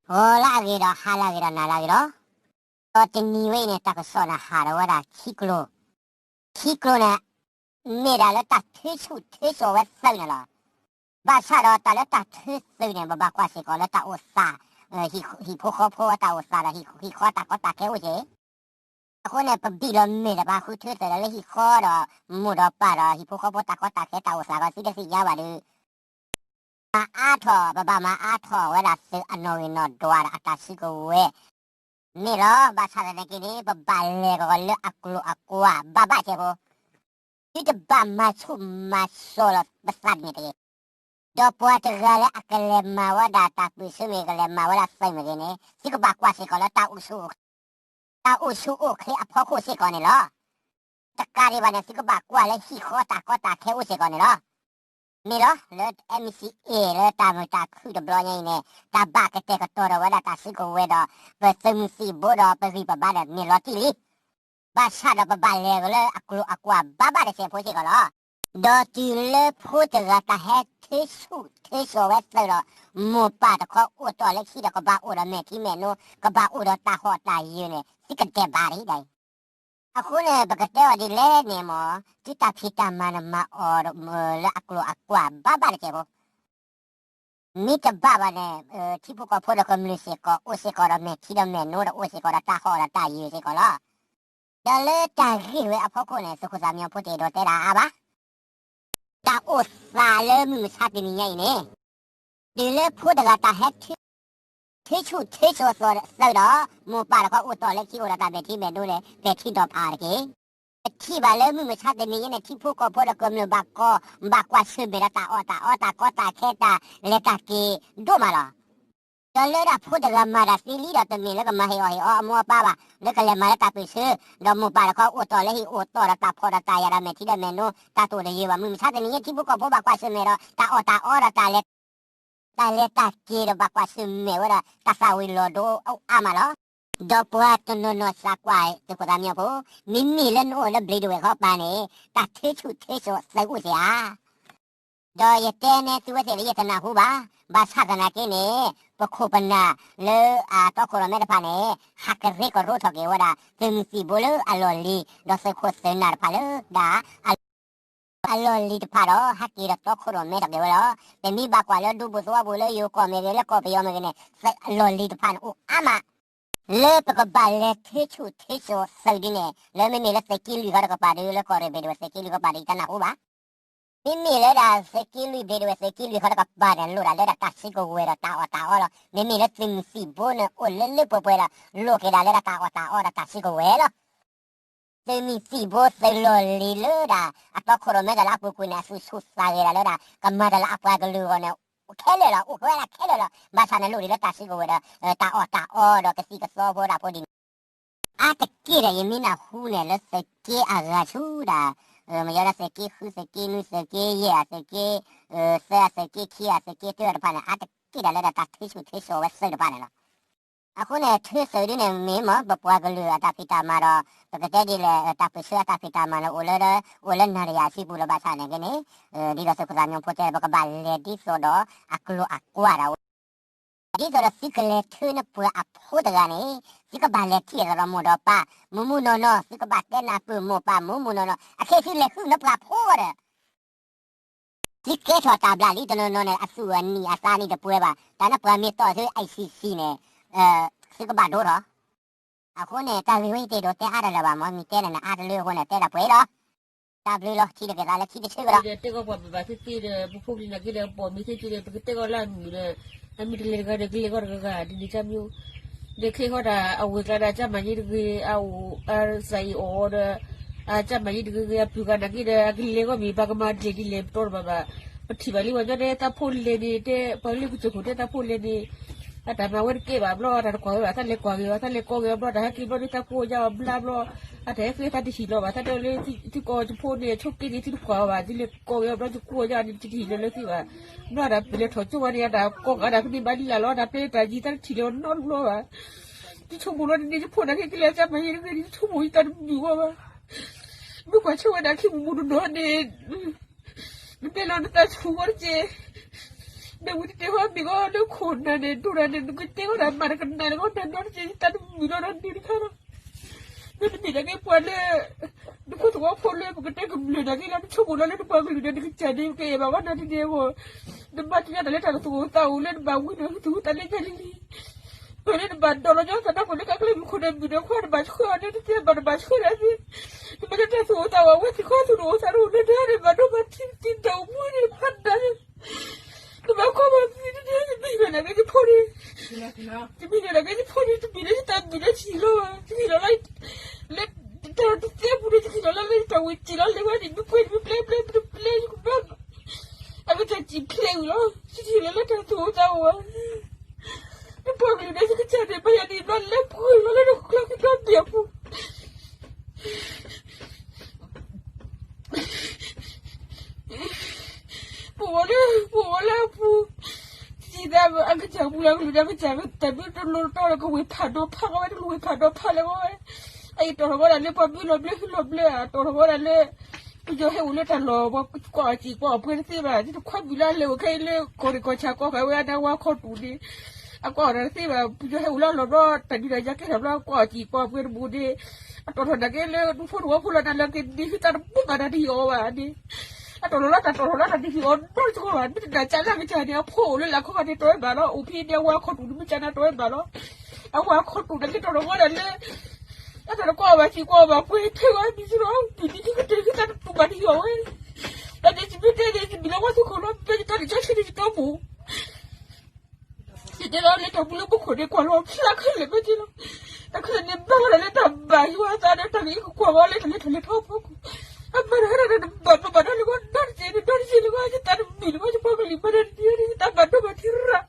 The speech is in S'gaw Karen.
ဂီၤလၢအဂ့ၤဒီး ဟါလၢအဂ့ၤဒီး နၤလၢအဂ့ၤလီၤ. ဒီးတနံၤဝဲအံၤန့ၣ် တၢ်ကစီၣ်န့ၣ် ဟးထီၣ်ဝဲဒၣ်ခံကျိၤ, ခံကျိၤန့ၣ် မ့ၢ်ဒၣ်လၢတၢ်ထုးဆူၣ်ထုးစိးဝဲသုးန့ၣ်လီၤ. ဘၣ်ဆၣ်ဒီးတၢ်လၢတၢ်ထုးသုးန့ၣ် ပဘၣ်ကွၢ်စ့ၢ်ကီးလၢတၢ်အိၣ်သး, ဟံၣ်ဖိဃီဖိအတၢ်အိၣ်သးဒီး ဟံၣ်ဃီတၢ်ကီတၢ်ခဲအိၣ်က့ၤ အဃိန့ၣ် ပဘံၣ်လီၤမ့ၢ်ဒီး ပဃုထၢသုးဒီးလၢဟံၣ်ဃီဒီး မိၢ်ဒီးပၢ်ဒီး ဟံၣ်ဖိဃီဖိတၢ်ကီတၢ်ခဲတၢ်အိၣ်သးကီး သုတသ့ၣ်ညါဘၣ်ဒီး မၤအါထီၣ် ပဘၣ်မၤအါထီၣ်ဝဲဒၣ်သုးအနီၣ်ဂံၢ်နီၣ်ဒွးဒီးအတၢ်စုကဝဲၤန့ၣ်လီၤ. ဘၣ်ဆၣ်သနာ်က့န့ၣ် ပဘၣ်လဲၤကီးလၢအကျိၤအကွာ်ဘၣ်ဘၣ်စဲးဖိ သုတဘၣ်မၤဆူၣ်မၤစိးလီၤပသးတန့ၣ်တဂ့ၤ. ဒီးပှၤတဂၤလၢအကလဲၤမၤဝဲဒၣ်တၢ်ပၢၢ်ဆၢမ့ၢ်ဂ့ၤ ကလဲၤမၤဝဲဒၣ်သုးမ့ၢ်ဂ့ၤန့ၣ် သုကဘၣ်ကွၢ်စ့ၢ်ကီးလၢ တၢ်အိၣ်ဆူၣ်အိၣ်ချ့အဖီခိၣ်စ့ၢ်ကီးန့ၣ်လီၤ. တကးဒံးဘၣ်န့ၣ် သုကဘၣ်ကွၢ်လၢဟံၣ်ဃီတၢ်ကီတၢ်ခဲအိၣ်စ့ၢ်ကီးန့ၣ်လီၤ. မ့ၢ်လီၤ လၢ M C A လၢတၢ်မုာ်တၢ်ခုၣ်တဘျီညါအံၤန့ၣ် တၢ်ဘၣ်ကတဲာ်ကတီၤဒီးဝဲဒၣ်တၢ်စုကဝဲၤဒီး ပသုးမုၢ်သံၣ်ဘိဒီးပဂံၢ်ပဘါဒီးန့ၣ်လီၤတံၢ်လံ. ဘၣ်ဆၣ်ဒီးပဘၣ်လဲၤကီးလၢအကျိၤအကွာ်ဘၣ်ဘၣ်တစဲးဖိစ့ၢ်ကီးလီၤ. ဒီးတုၤလၢဖိတဂၤတၢ်ဟဲထုးဆူၣ်ထုးစိးဝဲသုးဒီး မိၢ်ပၢ်တခီအိၣ်တီၢ်လၢခံဒီး ကဘၣ်အိၣ်ဒီးမဲာ်ထံမဲာ်နိ ကဘၣ်အိၣ်ဒီးတၢ်ဟီၣ်တၢ်ယၢၤန့ၣ် သုကဒဲးဘးဒ်အံၤ အဃိန့ၣ် ပကတဲအီၤဒ်လဲၣ်န့ၣ်မ့ၢ် သုတၢ်ဖံးတၢ်မၤန့ၣ် မၤအီၤလၢအကျိၤအကွာ်ဘၣ်ဘၣ်တစဲးဖိ မ့ၢ်တဘၣ်ဘၣ်န့ၣ် ထံဖိကီၢ်ဖိဒီးကမျၢၢ်စ့ၢ်ကီး အိၣ်စ့ၢ်ကီးဒီးမဲာ်ထံဒီးမဲာ်နိဒီး အိၣ်စ့ၢ်ကီးဒီးတၢ်ဟီၣ်ဒီးတၢ်ယၢၤစ့ၢ်ကီးလီၤ. ဒီးလၢတၢ်ဂ့ၢ်ဝဲအဖီခိၣ်န့ၣ် သုးခိၣ်သးမံဖိတအဲၣ်ဒိးတဲဒၣ်အါဘၣ် တၢ်အိၣ်သးလၢမုၢ်မဆါတနံၤညါအံၤန့ၣ် တုၤလၢဖိတဂၤတၢ်ဟဲ ထုးဆူၣ်ထုးစိးသုးဒီး မိၢ်ပၢ်တခီအိၣ်တီၢ်လၢခံအိၣ်ဒီးတၢ်မဲာ်ထံမဲာ်နိန့ၣ် ပဲာ်ထံနီၤဖးအီၤတက့ၢ်. ပထံၣ်ဘၣ်လၢမုၢ်မဆါတနံၤညါန့ၣ် ထံဖိကီၢ်ဖိဒီးကမျၢၢ်ဘၣ်ကီ ဘၣ်ကွၢ်ဆၢၣ်မဲာ်ဒီးတၢ်အီၣ်တၢ်အီတၢ်ကီတၢ်ခဲတၢ်လဲၤတၢ်က့ၤဒိၣ်မးလီၤ. ဒီးလၢဒၣ်ဖိတဂၤမၤတၢ်သ့လံဒီး တမ့ၢ်လၢကမၤဟ့ၣ်အီၣ်ဟ့ၣ်အီအမိၢ်အပၢ်ဘၣ် လၢကလဲၤမၤလၢတၢ်ပၢၢ်ဆၢ ဒီးမိၢ်ပၢ်တခီအိၣ်တီၢ်လၢဟံၣ်အိၣ်တီၢ်ဒီးတၢ်ဖှီၣ်ဒီးတၢ်ယာ်ဒီးမဲာ်ထံဒီးမဲာ်နိ တၢ်တိာ်တယၢၤဘၣ် မုၢ်မဆါတနံၤညါ ထံဖိကီၢ်ဖိဘၣ်ကွၢ်ဆၢၣ်မဲာ်ဒီး တၢ်အီၣ်တၢ်အီဒီး တၢ်လဲၤတၢ်က့ၤဒီးဘၣ်ကွၢ်ဆၢၣ်မဲာ်ဝဲဒီး တၢ်သၣ်ဝံၤလီၤဒိအိၣ်အါမးလီၤ. ဒီးပှၤတနီၤနီၤစးကွၢ်သုးခိၣ်သးမံဖိ မ့မ့ၢ်လၢနအိၣ်လၢဘျံးဒဝဲၢ်ခီပၤန့ၣ် တၢ်ထုးဆူၣ်ထုးစိးသုးအိၣ်စ့ၢ်ဧါ. ဒီးယတဲန့ၢ်သုဝဲသ့ၣ်လၢယတနၢ်ဟူဘၣ်, ဘၣ်ဆၣ်သနာ်က့န့ၣ် ပခိၣ်ပနၢ်လၢအတီခိၣ်ရိၣ်မဲတဖၣ်န့ၣ် ဟးကရၢကရိထီၣ်က့ၤဝဲဒၣ် သုးမုၢ်သံၣ်ဘိလၢအလီၢ်လံၤ ဒီးသုးခိၣ်သုးနၢ်တဖၣ်လၢဒၣ် အလီၢ်လံၤတဖၣ်ဒီး ဟဲက့ၤဒီးတီခိၣ်ရိၣ်မဲထီၣ်က့ၤဝဲလီၤ. ပမ့ၢ်ဘၣ်ကွၢ်လၢဒူပူၤသဝီပူၤလၢယိၤကီၢ်မ့ၢ်ဂ့ၤ လၢကီၢ်ပယီၤမ့ၢ်ဂ့ၤန့ၣ် သုးအလီၢ်လံၤတဖၣ်န့ၣ်အိၣ်အါမး လၢပကဘၣ်လဲၤထုးဆူၣ်ထုးစိးသုးဒ်န့ၣ် လၢမ့မ့ၢ်လၢသုးက့လွံၢ်ခီတကပၤဒီး လၢကီၢ်ရ့ၣ်ဘျံးဒဝဲၢ်သုးက့လွံၢ်ခီပၤဒီး ယတနၢ်ဟူဘၣ်. မ့မ့ၢ်လၢဒၣ်သုးက့လွံၢ်ဘျံးဒဝဲၢ်သုးက့လွံၢ်ခီတကပၤန့ၣ် လိၣ်ဒၣ်လၢဒၣ်တၢ်စုကဝဲၤဒီးတၢ်အီၣ်တၢ်အီလီၤ. မ့မ့ၢ်လၢသုးမုၢ်သံၣ်ဘိန့ၣ် အိၣ်လၢလၢပှဲၤပှဲၤဒီး လိၣ်က့ၤဒၣ်လၢဒၣ်တၢ်အီၣ်တၢ်အီဒီးတၢ်စုကဝဲၤလီၤ. သုးမုၢ်သံၣ်ဘိသုးလီၢ်လံၤလၢဒၣ် အတီခိၣ်ရိၣ်မဲတၢ်လၢအပူၤကွံာ်န့ၣ် အသူၣ်ဆူၣ်သးဂဲၤဒၣ်လၢဒၣ် ကမၤတၢ်လၢအပှၤကလုာ်အဂီၢ်န့ၣ် ခဲလၢာ်လီၤ, အိၣ်ဝဲဒၣ်ခဲလၢာ်လီၤ. ဘၣ်ဆၣ်န့ၣ်လိၣ်ဒံးလၢတၢ်စုကဝဲၤဒီး တၢ်အီၣ်တၢ်အီဒီးကသံၣ်ကသီဖိဒၣ်ဖိဒ်န့ၣ် အါတက့ၢ်ဒီး ယမ့ၢ်နၢ်ဟူန့ၣ် လၢသုးက့အဂၤဆူဒၣ် မ့ၢ်ယဲဒၣ်သုးက့ဃု သုးက့နွံ သုးက့ယဲၢ် သုးက့သၢ သုးက့ခံ သုးက့တၢတဖၣ်န့ၣ် အါတက့ၢ်ဒၣ်လၢဒၣ်တၢ်ထုးဆူၣ်ထုးစိးဝဲသုးတဖၣ်န့ၣ်လီၤ. အဃိန့ၣ် ထုးစိးဒ်န့ၣ် မ့ၢ်မ့ၢ်ပပှၤကလုာ်အတၢ်ဖံးတၢ်မၤဒီး ပကတဲဒ်လဲၣ် တၢ်ပၢၢ်ဆၢအတၢ်ဖံးတၢ်မၤန့ၣ် အိၣ်လၢ အိၣ်လၢနၤဒီးယၤအစုပူၤလီၤ. ဘၣ်ဆၣ်န့ၣ်က့န့ၣ် ဒ်သိးသုးခိၣ်သးမံဖိတဲ ပကဘၣ်လဲၤဒ်သိးဒီးအကျိၤအကွာ်ဒၣ်ဝဲ ဒ်သိးဒီးသုကလဲၤထုးန့ၢ်ပှၤအဖိတဂၤန့ၣ် သုကဘၣ်လဲၤထံၣ်အသးဒီးမိၢ်ဒီးပၢ် မူမူနီၢ်နီၢ် သုကဘၣ်တဲနၢ်ပၢၢ်မိၢ်ပၢ်မူမူနီၢ်နီၢ် အခဲသုလဲၤဃုန့ၢ်ပှၤဖိဒီး သုကဲထီၣ်တၢ်ဘျၣ်လံတနီၤနီၤန့ၣ် အသူၣ်အနံၣ်အသးနံၣ်တပှဲၤဘၣ် တၢ်န့ၣ်ပှၤမ့ၢ်တီၢ်သု I C C န့ၣ် သုကဘၣ်ဒိထီၣ် အဃိန့ၣ် တၢ်ဂ့ၢ်ဝဲယတအဲၣ်ဒိးတဲအါတလၢာ်ဘၣ်မ့ၢ် မ့ၢ်တဲန့ၣ်န့ၣ် အါတလၢအဃိန့ၣ် တဲဒၣ်ပှဲၤလီၤ. တၢ်ဘျုးလီၤ ထံၣ်လိာ်က့ၤသးလၢခံတဆၢကဒီး တဲကီၢ်ပှၤဘၣ်ဘၣ်သ့ၣ်သ့ၣ်ဒီး ပဖိပလံၤနာ်က့ဒီး ပိာ်မ့ၢ်သ့ၣ်သ့ၣ်ဒီး ပကတဲကီၢ်လၢအမုာ်ဒီး အမ့ၢ်တလဲၤတဂၤဒီး ကလဲၤကီၢ်တဂၤဂၤ ဒ်န့ၣ်ကမ့ၢ် ဒီးခဲဃီတၢ် အဝဲၤကျါဒီး ကျန်းမာရေးတဂ့ၤ အအိၣ် အစၢ်အံၤအီၣ်အီၤဒီး အကျန်းမာရေးတဂ့ၤဂ့ၤ အပုၢ်ဂၤနာ်က့ဒီး အကလဲၤဂီၢ်မ့ၢ် ပှၤကမၤဒ်လဲၣ်ဒ်လဲၣ် ပတီၢ်တဘၣ်ဘၣ်. ပထံၣ်ဘၣ်လံ ပှၤညီတဲ တၢ်ဖိလဲၤန့ၣ် တဲ ပှၤလၢကစၢၢ်ခိၣ်တဲ တၢ်ဖိလဲၤန့ၣ် အတၢ်မၤဝဲတကဲဘၣ်ဘျီ အတၢ်တကွၢ်ဝဲဘၣ် တၢ်လဲၤကွၢ်ဂ့ၤဘၣ် တၢ်လဲၤကီဂ့ၤဘျီ တၢ်ဟဲက့ၤဘျီဒီး တၢ်ကိၢ်ယါအီၤဘျါဘျီ အတၢ်ဟဲဃ့တၢ်တဟံၣ်လီၤဘၣ် တၢ်တဲလၢ သုကီၢ်တဖိန့ၣ် ဆိက့န့ၣ် သုတကွၢ်အီၤဘၣ် သုလဲၤကီဂ့ၤဘျီ သုကိၢ်ယါန့ၣ် တဟံၣ်လီၤလၢသုဘၣ်. ဘျီတၢ်ပလဲၤထီၣ်ကၠိဝဲန့ၣ် အတၢ်ကိၢ်ဂ့ၤ အတၢ်ဖဲန့ၣ်ဘၣ်လံလၢ်လီၤ တၢ်တဲတၢ်ယံၤ တၢ်တထံၣ်လီၤနီတဘျီဘၣ်. ယဆိကမိၣ်လီၤန့ၣ် ယဖိနာ်က့ ကလဲၤကျန်းမာရေးတဂ့ၤန့ၣ် ယဆိကမိၣ်ယတၢ်တမုာ်ဘၣ်ဘၣ်. မ့ၢ်ကွၢ်ဆိဝဲဒၣ်ခံမုၢ်မုၢ်တနီၤန့ၣ် နတဲလီၤနသးဆူၣ်ဝဲတက့ၢ်. မ့ၢ်ဝံၤတတဲဃီမ့ၢ်ဂီၤလၢခိၣ်နၢ်န့ၣ် ဒိၣ်နၢ်န့ၣ် နကတဲဃီဒီးမၤတကနၣ်လၢဂီၤနၢ်နီတက့ၢ် တၢ်တမုာ်နီတမံၤတခါလီၤ. မ့တမ့ၢ်ဒၣ်က့ၤပှၤလၢ နခိၣ်သဝီဖိလၢ ပကတဲကမျၢၢ်နာ်က့ၤလီၤ နဆိကမိၣ်လီၤလၢနပှၤကလုာ်ဒီးနကစၢ်န့ၣ် ကအဲၣ်ဘၣ်ဝဲနၤဒ်န့ၣ်အဂီၢ် နဘၣ်သ့ၣ်ညါတၢ်လၢတၢ်သူၣ်အိၣ်သးအိၣ်လၢနဘၣ်ဝံနုာ်သူၣ်တၢ်လၢညါလံလံ ပှၤလၢနဘၣ်ဒိးလီၤညီသးဒီးပှၤလၢကကျဲမုၢ်ခိၣ်န့ၣ် မုၢ်ဒီးခွါနဘၣ်ဆှၢအီၤန့ၣ် တသ့ဘၣ်နဘၣ်ဆှၢဒၣ်သ့, နမ့ၢ်လၢတၢ်သူၣ်အိၣ်သးအိၣ်အဝဲသ့ၣ်ခီသူၣ်အိၣ်သးအိၣ်လၢနၤန့ၣ် ဘၣ်ဒိဘၣ်ထံးတံၤတၢ်အိၣ်မူန့ၣ် ဖးဒၣ်န့ၣ် နဘၣ်ကွၢ်ဘၣ်သ့ၣ်တန့ၣ် ယမ့ၢ်ဟ့ၣ်လီၤနၤက့ၤယဖိန့ၣ်, ယမ့ၢ်ဟ့ၣ်လီၤနၤက့ၤယဖိန့ၣ် တမ့ၢ်လၢယတၢ်မုာ်လၢယဟ့ၣ်လီၤဘၣ်, ယဟ့ၣ်လီၤလၢ လၢတၢ်တသ့အပူၤန့ၣ် ယဟ့ၣ်လီၤလၢလၢယတၢ်ဝံၤစံးလီၤလၢဝဲန့ၣ် မ့ၢ်ပှဲၤမ့ၢ်ပျဲပျဲပျဲပျဲယကဘၣ် အကစၢ်စံးဖျဲးဝံၤလီၤ ယတဟ့ၣ်လီၤလၢတၢ်သူၣ်အိၣ်သးအိၣ်ဘၣ် နပှၤကလုာ်န့ၣ် ယကစၢ်န့ၣ်ပယီၤန့ၣ် လီၤလၢပှဲၤလီၤလၢနကျဲကဒီးဘၣ်အပူၤ ပဝဲလၢ ပဝဲလၢအပူၤ စံးသးအကစၢ်ပူၤလၢကလုာ်ဒီးကစၢ်တၢ်မ့ၢ်တလိၤတတီဒီး ကဝ့ၢ်ဖးဒိၣ်ဖးဃီဝဲ တလိၤဝ့ၢ်ဖးဒိၣ်ဖးလၢၤဝဲ အအံၤတီၢ်ထီၣ်ဝဲဒၣ်လၢပှၤမ့ၢ်လီၤဘျၢဟံၣ်လီၤဘျၢ အတီၢ်ထီၣ်ဝဲဒၣ်လၢ ပယီၤဟဲအိၣ်လၢတၢ်လီၢ် ပှၤကွၢ်အီၤစံာ်ကွၢ်အီၤပှဲၤတသ့ဘၣ် တခွဲးဘုးလၢအလဲၤအိၣ်ခဲအံၤလၢ ကီၢ်ရ့ၣ်ကီၢ်ဆၣ်ကီၢ်ဃဲဝဲဒၣ်ဝါခီတူာ်န့ၣ် အကွၢ်အီၤတၢ်တသ့ဘၣ် ပယီၤဟဲအိၣ်လၢအလီၢ်ဘျီ တၢ်ဒုးတၢ်ယၤကဲထီၣ်ဘျီ ကွၢ်အီၤစံာ်ကွၢ်အီၤပှဲၤတဘိန့ၣ် အတီၢ်ထီၣ်နာ်က့လၢ ဒူဖိတဝီဖိလီၤနၤလၢက့ၤဒ်ဟံးတၢ်တဘိမးတၢ်တဟံးအီၤဘၣ်န့ၣ် အတီၢ်ထီၣ်လီၤတၢ်တီၢ်ထီၣ်လီၤတၢ်တဟံးအီၤနီတစှၤဘၣ် မ့ၢ်တနာ်ကၢ်လၢကစၢ်န့ၣ် အဖိအိၣ်လၢလၢခီခါန့ၣ် တီၢ်ဝဲဘၣ်လီၤ အိၣ်ဖဲန့ၣ်အဝါခီတူာ်န့ၣ် မ့ၢ်ကၢ်နၤတီၢ်ဝဲဘၣ်လီၤ အဝါခီတူာ်နာ်က့တီၢ်ထီၣ်ဝဲဒၣ်လၢ အတၢ်တကွၢ်အီၤဘၣ်စံးကွၢ်အီၤဘၣ်ပှဲၤထဲဝဲ မံၤစရီ ပံၤဒ်ထံကတၢၢ်ကတၢၢ်တတူၢ်ဘၣ်တဟံးအီၤဝဲ တၢ်န့ၣ်ယမ့ၢ်တဲန့ၣ် ယမံၤလီၤဝဲသ့ၣ်ခိၣ်လီၤ မ့ၢ်ယတၢ်န့ၣ်ကၠီဆံန့ၣ်ယတီမူၤ ယတဲလီၤလၢတၢ်မူလၢမူခိၣ်န့ၣ် ကွၢ်လီၤဖျါခဲလၢာ်မ့ၢ်က့လီၤ တၢ်ခဲလၢာ်န့ၣ် ဘၣ်ဝဲဒၣ်လၢတၢ်ဘၣ်ယွၤအသးဒီးတၢ်ဂ့ၢ်ကကွၢ်ဝဲလၢတၢ်လဲၤထီၣ်လဲၤထီဖီခိၣ် အမၤတၢ်ဟဲဒၣ်ဒီးနဘၣ်ဘၣ်ဘၣ်ဒီးလၢဝဲဒီတစဲးန့ၣ် ဒီတစဲးလၢဝဲ ယတၢ်တမံၤလၢဝဲ ယပှၤကလုာ်မၤတၢ်တနံၤန့ၣ် ယတၢ်ဘၣ်ဒိဘၣ်ထံးရၣ်